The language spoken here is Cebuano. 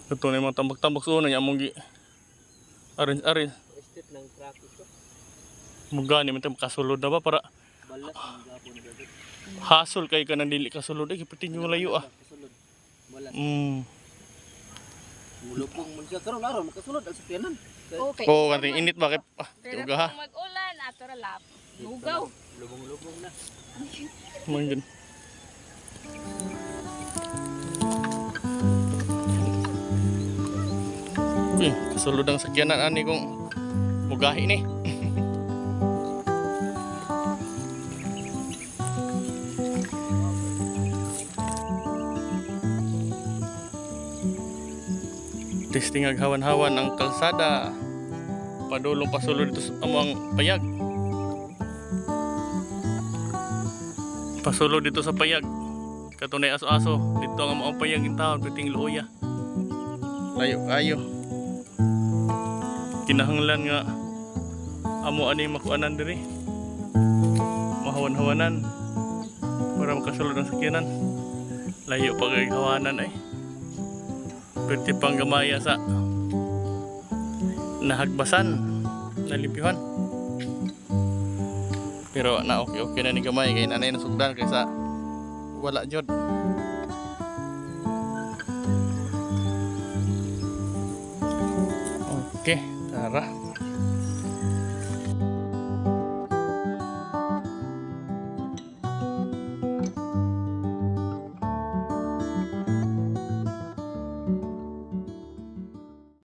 Ito na yung mga tambak-tambak sa una niya among gi arin-arin. Estate ng truck ito. Mugani man tayo makasulod na ba para Balas ang gapon gabi. hasol kay ka nang dili kasulod ay kipitin yung layo ah. Kasulod. Balas. Mulupong man siya karon araw makasulod ang sakyanan. Okay. Oo, kanting init ba kay ah, Pero tiuga ha. kung mag-ulan, ato ra lap. Lugaw. Lubong-lubong na. Manggin. Uy, kasulod ang sakyanan ani kung mugahi ni. Testing aghawan-hawan ang kalsada. Padulong pasulod dito sa among payag. Pasulod dito sa payag. Katunay aso-aso. Dito ang among payag in taon, piting luoya. Layo kayo. Kinahanglan nga amo ani makuanan diri. Mahawan-hawanan para makasulod ang sakyanan. Layo pa kay hawanan ay. Pwede pang gamaya sa nahagbasan, nalimpyuhan. Pero na okay okay na ni gamay kay nanay nasugdan kaysa wala jud. Okay, tara.